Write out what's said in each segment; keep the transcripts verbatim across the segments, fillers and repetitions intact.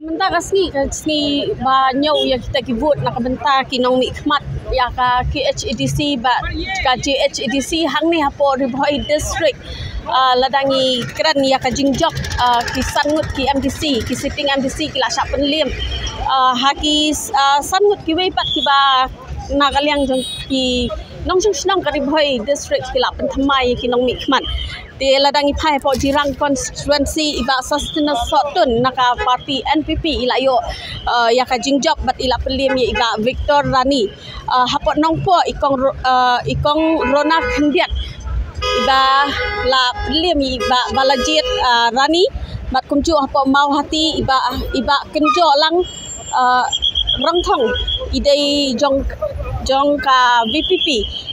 Mynta ka sngi, ka sngi ba ñiew ïa kita ki vote na ka bynta ki nongmihkhmat ïa ka K H A D C bad ka J H A D C hangne hapoh Ri Bhoi District. Ah, lada ngi kren ïa ka jingjop, ah, ki san ngut ki M D C, ki sitting M D C ki la shah pynliem. Ah, ha ki, ah, san ngut kiwei pat kiba na ka liang jong ki nongshong shnong ka Ri Bhoi District ki la pynthymmai ïa ki nongmihkhmat. Te lada ngi phai hapoh Jirang constituency, i Bah Sosthenes Sohtun na ka party N P P i la ïoh, eh, ïa ka jingjop bad i la pynliem ïa i Bah Victor Rani. Eh, hapoh Nongpoh i Kong Ro-, eh, i Kong Rona Khyndiat iba la pynliem ïa i Bah Balajied, eh, Rani. Bad kumjuh hapoh Mawhati i Bah, i Bah Kynjoh Lang, eh, Rangthong, i dei jong, jong ka V P P,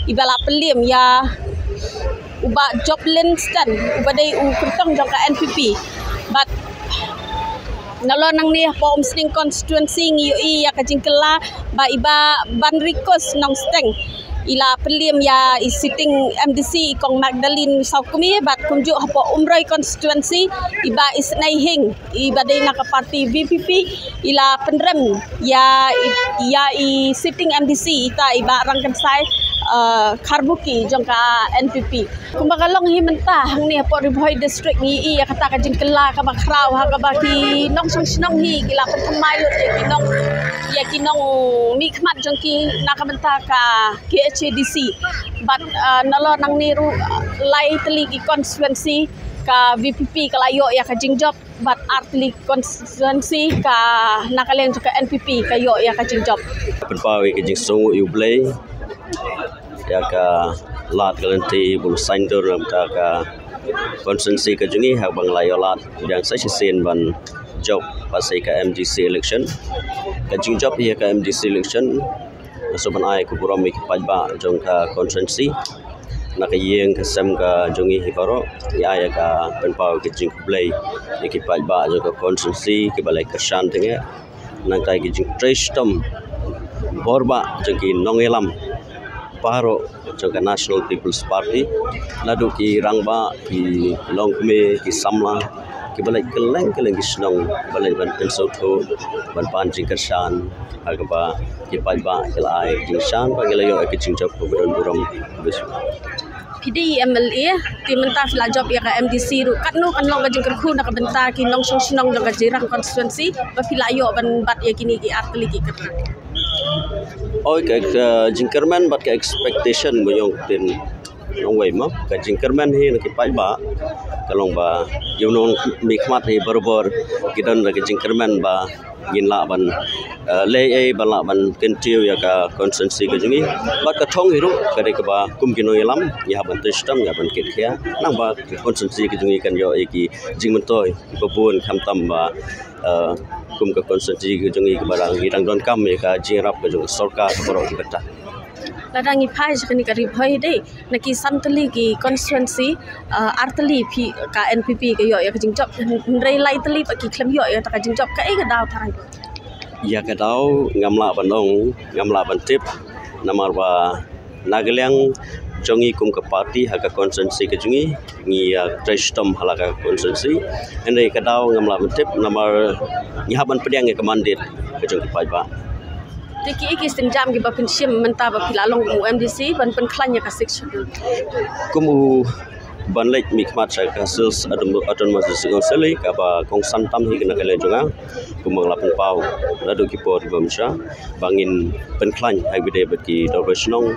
iba la pynliem ïa u Bah Joplin Stan, uba dei u kyrtong jong ka N P P. Bad nalor nangne hapoh Umsning constituency ngi ïohi ïa ka jingkylla ba i Bah Banrikus Nongsteng i la pynliem ïa i sitting M D C i Kong Magdalene Sawkmie, bad kumjuh hapoh Umroi constituency i Bah Isnei Hing iba dei na ka party V P P i la pynrem ïa i, ïa i sitting M D C ita i Bah Rangkynsai, eh, Kharbuki jong ka N P P. Kumba ka long hi mynta hangne hapoh Ri Bhoi District ngi ïohi ïa kata ka jingkylla kaba khraw ha kaba ki nongshong shnong hi ki la pynthymmai lut ïa ki nong, ïa ki nongmihkhmat jong ki na ka bynta ka K H A D C. Bad, eh, nalor nangne ruh, eh, lai tylli ki constituency ka V P P ka la ïoh ïa ka jingjop bad ar tylli constituency ka na ka liang jong ka N P P ka ïoh ïa ka jingjop. Pynpaw ïa ka jingsngew ïa U Blei ïa ka lad ka lynti bun saiñdur na ka bynta ka constituency ka jong ngi ha kaba nga la ïoh lad biang sa shisien ban jop bad sa ïa ka M D C election. Ka jingjop ïa ka M D C election nga sngewbha ban ai ka burom ïa ki paidbah jong ka constituency na ka ïing ka sem ka jong ngi hi baroh. Ngi ai ïa ka pynpaw ka jingkhublei ïa ki paidbah jong ka constituency kiba la kyrshan tyngeh. Nangta ki jingtrei shitom bor bah jong ki nongïalam baroh jong ka National People's Party, naduh ki rangbah, ki longkmie, ki samla, kiba leit kylleng kylleng ki shnong, ba leit ban pynsngewthuh, ban pan jingkyrshan ha kaba ki paidbah ki la ai jingshan, ba ki la ïoh ki jingjop kaba don burom. Phi dei M L A, te mynta phi la jop ïa ka M D C ruh. Katno kan long ka jingkyrkhu na ka bynta ki nongshong shnong jong ka Jirang constituency ba phi la ïoh ban bat ïa kine ki ar tylli ki kyrdan? Oi, ka, ka jingkyrmen bad ka expectation ba ïong tin nongwei ma. Ka jingkyrmen hi na ki paidbah ka long ba ïa u nongmihkhmat hi barabor ki don da ka jingkyrmen ba ngin lah ban, eh, leh ei ban lah ban kyntiew ïa ka constituency ka jong ngi. Bad ka thong hi ruh ka dei kaba kum ki nongïalam ngi hap ban trei shitom, ngi hap ban kit khia. Nang ba ka constituency ka jong ngi kan ïoh ïa ki jingmyntoi kiba bun khamtam ba, eh, kum ka constituency ka jong ngi kaba dang, ngi dang donkam ïa ka jingïarap ka jong ka sorkar ha baroh ki bynta. Lada ngi phai sha kane ka Ri Bhoi dei, na ki san tylli ki constituency, ah, ar tylli phi ka N P P ka ïoh ïa ka jingjop, hynrei lai tylli pat ki khlem ïoh ïa ka jingjop, kaei ka daw tharai? Ïa ka daw ngam lah ban ong, ngam lah ban tip, namar ba na ka liang jong ngi kum ka party ha ka constituency ka jong ngi, ngi, ah, trei shitom ha la ka constituency. Hynrei ka daw ngam lah ban tip namar ngi hap ban pdiang ïa ka mandate ka jong ki paidbah. Te kiei ki sienjam kiba phin shim mynta ba phi la long u M D C ban pynkhlaiñ ïa ka Sixth Schedule? Kum u ban leit mihkhmat sha ka Hills Autom-, Autonomous District Council hi, kaba kongsan tam hi na ka liang jong nga. Kum ba nga la pynpaw naduh ki por kiba mynshwa ba ngin pynkhlaiñ ha kaba ïadei bad ki dorbar shnong,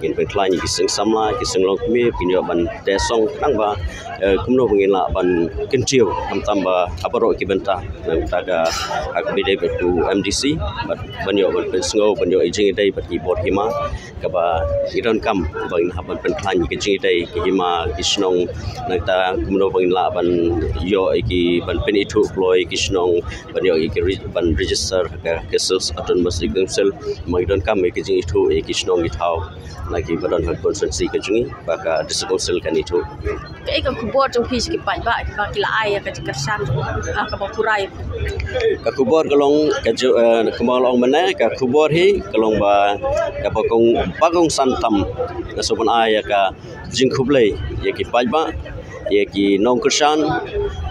ngin pynkhlaiñ ïa ki seng samla, ki seng longkmie, kin ïoh ban teh song, khnang ba, eh, kumno ba ngin lah ban kyntiew khamtam ba ha baroh ki bynta. Nangta ka, ha kaba ïadei bad u M D C, bad ban ïoh ban pynsngew, ban ïoh ïa ka jingïadei bad ki bor hima, kaba ngi donkam ba ngin hap ban pynkhlaiñ ïa ka jingïadei ki hima ki shnong. Nangta kumno ba ngin lah ban ïoh ïa ki, ban pynithuh kloi ïa ki shnong, ban ïoh ïa ki re-, ban register ha ka, ka Hills Autonomous District Council. Ba ngi donkam ïa ka jingithuh ïa ki shnong ki thaw na kiba don ha constituency ka jong ngi ba ka District Council kan ithuh. Kaei ka khubor jong phi sha ki paidbah kiba ki la ai ïa ka jingkyrshan, ah, kaba pura ïa phi? Ka khubor ka long ka ju-, eh, kumba long mynne, ka khubor hi ka long ba kaba kong, ba kongsan tam, nga sngewbha ban ai ïa ka jingkhublei ïa ki paidbah ïa ki nongkyrshan,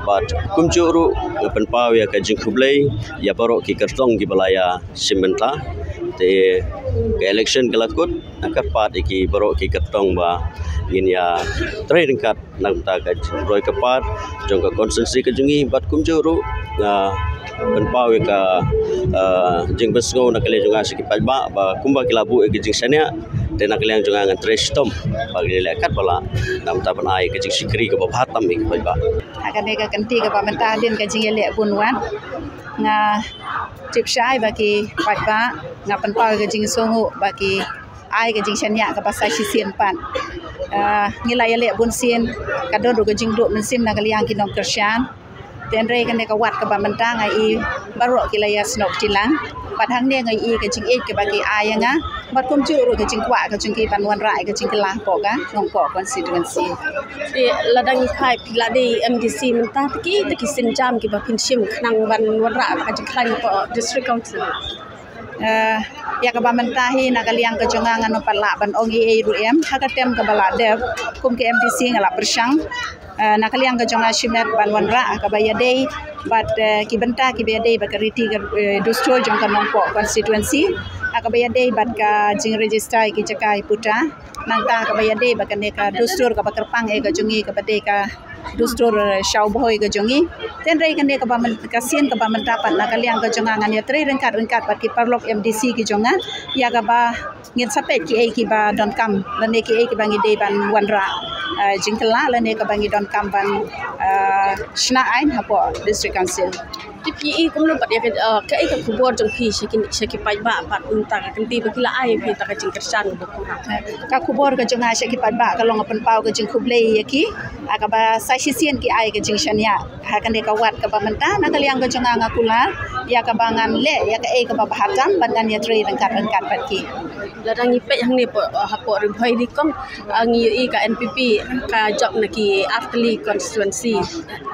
bad kumjuh ruh nga pynpaw ïa ka jingkhublei ïa baroh ki kyrtong kiba la ïa shim bynta. Te ka election ka la kut, nga kyrpad ïa ki baroh ki kyrtong ba ngin ïa trei ryngkat na ka bynta ka jingroi ka par jong ka constituency ka jong ngi, bad kumjuh ruh nga pynpaw ïa ka, ah, jingpynsngew na ka liang jong nga sha ki paidbah ba kumba ki la buh ïa ka jingshaniah, te na ka liang jong nga ngan trei shitom ba ngin leh katba lah na ka bynta ban ai ka jingshakri kaba bha tam ïa ki paidbah. Ha kane ka kynti kaba mynta hadien ka jingïaleh bun wat, nga tip shai ba ki paidbah, nga pynpaw ïa ka jingsngewnguh ba ki ai ka jingshaniah kaba sa shisien pat. Ah, ngi la ïaleh bun sien, ka don ruh ka jingduh mynsiem na ka liang ki nongkyrshan. Te hynrei kane ka wat kaba mynta nga i baroh ki la ïa snoh kti lang. Bad hangne nga i ka jingïeit kaba ki ai ïa nga, bad kumjuh ruh ka jingkwah ka jong ki ban wanrah ïa ka jingkylla hapoh ka Nongpoh constituency. Te lada ngi peit phi la dei MDC mynta, te ki, te ki sienjam kiba phin shim khnang ban wanrah ka jingkhlaiñ hapoh District Council? Eh, ïa kaba mynta hi na ka liang ka jong nga ngan ym pat lah ban ong ei ei ruh em, ha ka term kaba la dep kum ka MDC nga la pyrshang, eh, na ka liang ka jong nga shimet ban wanrah kaba ïadei bad, eh, ki bynta kiba ïadei bad ka riti ka, eh, dustur jong ka Nongpoh constituency, ha kaba ïadei bad ka jingregister ïa ki jaka ïa puta, nangta kaba ïadei bad kane ka dustur kaba kyrpang eh ka jong ngi kaba dei ka dustur, eh, Shaw Bhoi ka jong ngi. Te hynrei kane kaba myn-, ka sien kaba mynta pat na ka liang ka jong nga ngan ïa trei ryngkat ryngkat bad ki paralok MDC ki jong nga ïa kaba ngin sa peit kiei kiba donkam lane kiei kiba ngi dei ban wanrah, eh, jingkylla lane kaba ngi donkam ban, eh, shna aiñ hapoh District Council. Te phi i kumno pat ïa ka, eh, kaei ka khubor jong phi sha ki, sha ki paidbah pat mynta ka kynti ba ki la ai ïa phi ta ka jingkyrshan kaba pura? Ka khubor ka jong nga sha ki paidbah ka long pynpaw ka jingkhublei ïa ki, ah, kaba sa shisien ki ai ka jingshaniah ha kane ka wat kaba mynta. Na ka liang ka jong nga nga kular ïa kaba ngan leh ïa kaei kaba bha tam bad ngan ïa trei ryngkat ryngkat bad ki. Lada ngi peit hangne hapoh, hapoh Ri Bhoi Ri Kom, ah, ngi ïohi ka NPP ka jop na ki ar tylli constituency,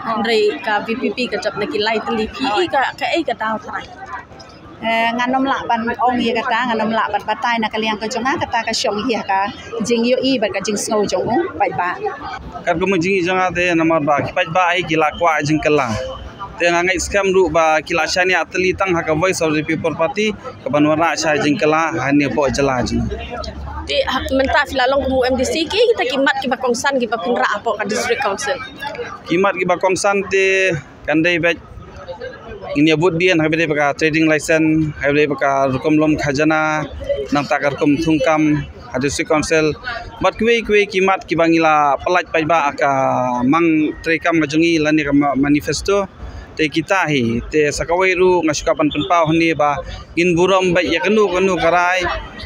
hynrei ka VPP ka jop na ki lai tylli. Phi i ka, kaei ka daw tharai? Eh, ngan ym lah ban ong ïa kata, ngan ym lah ban batai na ka liang ka jong nga, kata ka shong hi ha ka jingïohi bad ka jingsngew jong u paidbah. Katkum ka jingïohi jong nga te namar ba ki paidbah hi ki la kwah jingkylla. Te nga ngeit skhem ruh ba ki la shaniah tylli tang ha ka Voice of the People Party kaban wanrah sha jingkylla hangne hapoh jylla jong ngi. Te ha, mynta phi la long kum u MDC, kiei kita ki mat kiba kongsan kiba phin rah hapoh ka District Council? Ki mat kiba kongsan te kan dei beit ngin ïa bud dien ha kaba dei ba ka trading license, ha kaba dei ba ka rukom lum khajana, nangta ka rukom thungkam ha District Council. Bad kiwei kiwei ki mat kiba ngi la pyllait paidbah ha ka mang treikam ka jong ngi lane ka ma-, manifesto. Te kita hi, te sa kawei ruh nga shu kwah ban pynpaw hangne ba ngin burom beit ïa kano kano ka rai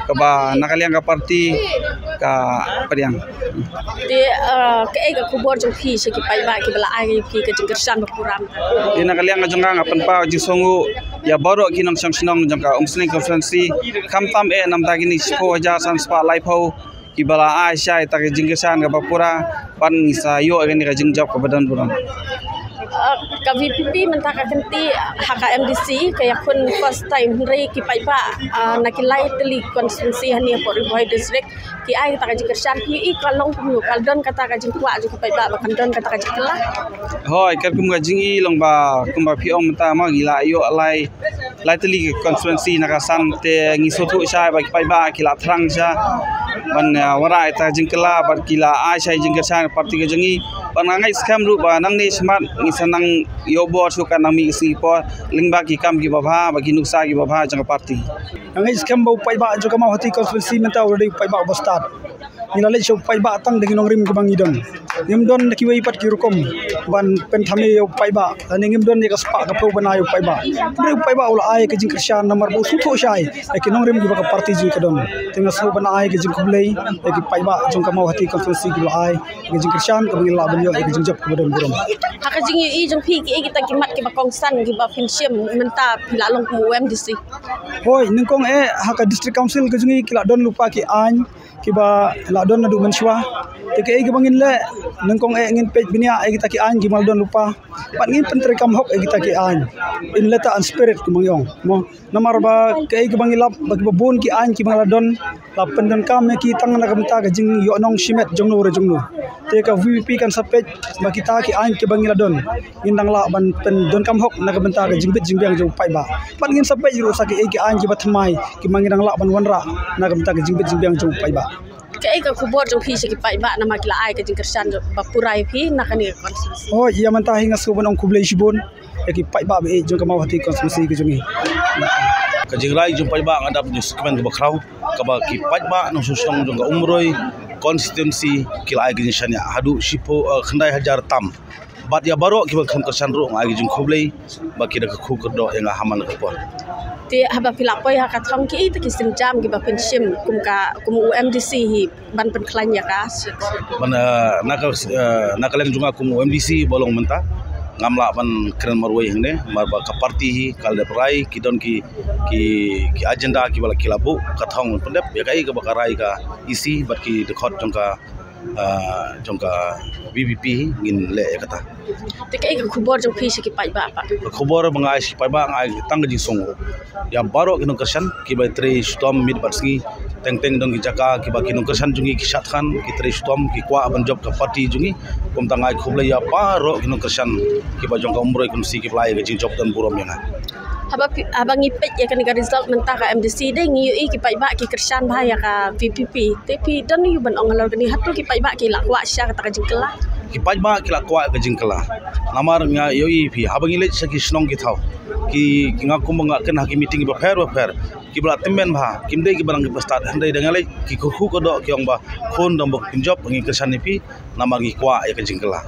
kaba na ka liang ka party ka pdiang. Te, eh, kaei ka khubor jong phi sha ki paidbah kiba la ai ïa phi ka jingkyrshan ba pura? Te na ka liang ka jong nga nga pynpaw jingsngewnguh ïa baroh ki nongshong shnong jong ka Umsning constituency, khamtam eh namar kine shiphew hajar san spah laiphew kiba la ai shai ta ka jingkyrshan kaba pura, bad ngi sa ïoh ïa kane ka jingjop kaba don burom. Ah, ka VPP mynta ka kynti ha ka MDC ka ïakhun first time, hynrei ki paidbah, ah, na ki lai tylli constituency hangne hapoh Ri Bhoi District ki ai kata ka jingkyrshan. Phi i ka long kumno, ka don kata ka jingkwah jong ki paidbah ba kan don kata ka jingkylla? Hooid, katkum ka jingïohi long ba kumba phi ong mynta ma ngi la ïoh lai lai tylli ki constituency na ka san, te ngi sngewthuh shai ba ki paidbah ki la thrang sha ban, eh, wanrah ïa ta jingkylla bad ki la ai shai jingkyrshan party ka jong ngi. Bad nga ngeit skhem ruh ba nangne shakhmat ngi sa nang ïoh bor shuh ka nang mih ka sngi por lyngba ki kam kiba bha bad ki nuksa kiba bha jong ka party. Nga ngeit skhem ba u paidbah jong ka Mawhati constituency mynta u la dei u paidbah uba stad. Ngi la leit sha u paidbah tang da ki nongrim kiba ngi don. Ngim don da kiwei pat ki rukom ban pynthame ïa u paidbah, lane ngim don ïa ka spah ka phew ban ai u paidbah. Hynrei u paidbah u la ai ka jingkyrshan namar ba u sngewthuh shai ïa ki nongrim kiba ka party jong ngi ka don. Te nga sngewbha ban ai ka jingkhublei ïa ki paidbah jong ka Mawhati constituency kiba la ai ka jingkyrshan kaba ngi lah ban ïoh ïa ka jingjop kaba don burom. Ha ka jingïohi jong phi, kiei kita ki mat kiba kongsan kiba phin shim mynta phi la long kum u MDC? Hooid, nyngkong eh ha ka District Council ka jong ngi ki la don lypa ki aiñ kiba la don naduh mynshuwa. Te kaei kaba ngin leh, nyngkong eh ngin peit bniah ïa kita ki aiñ kiba la don lypa. Bad ngin pyntreikam hok ïa kita ki aiñ in letter and spirit kumba ngi ong. Mo, namar ba kaei kaba ngi lap ba kiba bun ki aiñ kiba la don la pyndonkam ïa ki tang na ka bynta ka jingïohnong shimet jong no re jong no. Te ka VPP kan sa peit ba kita ki aiñ kiba ngi la don ngin dang lah ban pyndonkam hok na ka bynta ka jingbit jingbiang jong u paidbah. Bad ngin sa peit ruh sa kiei ki aiñ kiba thymmai kiba ngi dang lah ban wanrah na ka bynta ka jingbit jingbiang jong u paidbah. Kaei ka khubor jong phi sha ki paidbah namar ki la ai ka jingkyrshan ba pura ïa phi na kane ka constituency? Oh, ïa mynta hi nga sngewbha ban ong khublei shibun ïa ki paidbah ba ïeit jong ka Mawhati constituency ka jong ngi. Ka jingrai jong paidbah nga dap ïa u kmen kaba khraw kaba ki paidbah nongshong shnong jong ka Umroi constituency ki la ai ka jingshaniah haduh shiphew, eh, khyndai hajar tam. Bad ïa baroh kiba kham kyrshan ruh nga ai ka jingkhublei ba ki da kyrkhu kyrdoh ïa nga ha man ka por. Te haba phi la poi ha ka thong kiei te ki sienjam kiba phin shim kum ka, kum u MDC hi ban pynkhlaiñ ïa ka? Ban, eh, na ka, eh, na ka liang jong nga kum u MDC ba long mynta ngam lah ban kren marwei hangne namar ba ka party hi ka la dep rai, ki don ki, ki, ki agenda kiba la, ki la buh ka thong pyndep ïa kaei kaba ka rai ka EC bad ki dkhot jong ka, ah, jong ka VPP ngin leh ïa kata. Te kaei ka khubor jong phi sha ki paidbah pat? Ka khubor ba nga ai sha ki paidbah nga ai tang ka jingsngew ïa baroh ki nongkyrshan kiba trei shitom miet bad sngi. Teng teng don ki jaka kiba ki nongkyrshan jong ngi ki shad than, ki trei shitom, ki kwah ban jop ka party jong ngi. Kumta nga ai khublei ïa baroh ki nongkyrshan kiba jong ka Umroi constituency kiba la ai ka jingjop don burom ïa nga. Haba phi, haba ngi peit ïa kane ka result mynta ka MDC, dei ngi ïohi ki paidbah ki kyrshan bha ïa ka VPP. Te phi don aïu ban ong halor kane, hato ki paidbah ki la kwah shisha kata ka jingkylla? Ki paidbah ki la kwah ka jingkylla. Namar nga ïohi phi, haba ngi leit sha ki shnong ki thaw, ki, ki, nga kumba nga kren ha ki meeting bapher bapher, kiba la tymmen bha kim dei kiba dang kiba stad, hynrei da nga leit ki kyrkhu kyrdoh ki ong ba khun dang ba pynjop, ngi kyrshan ïa phi namar ngi kwah ïa ka jingkylla.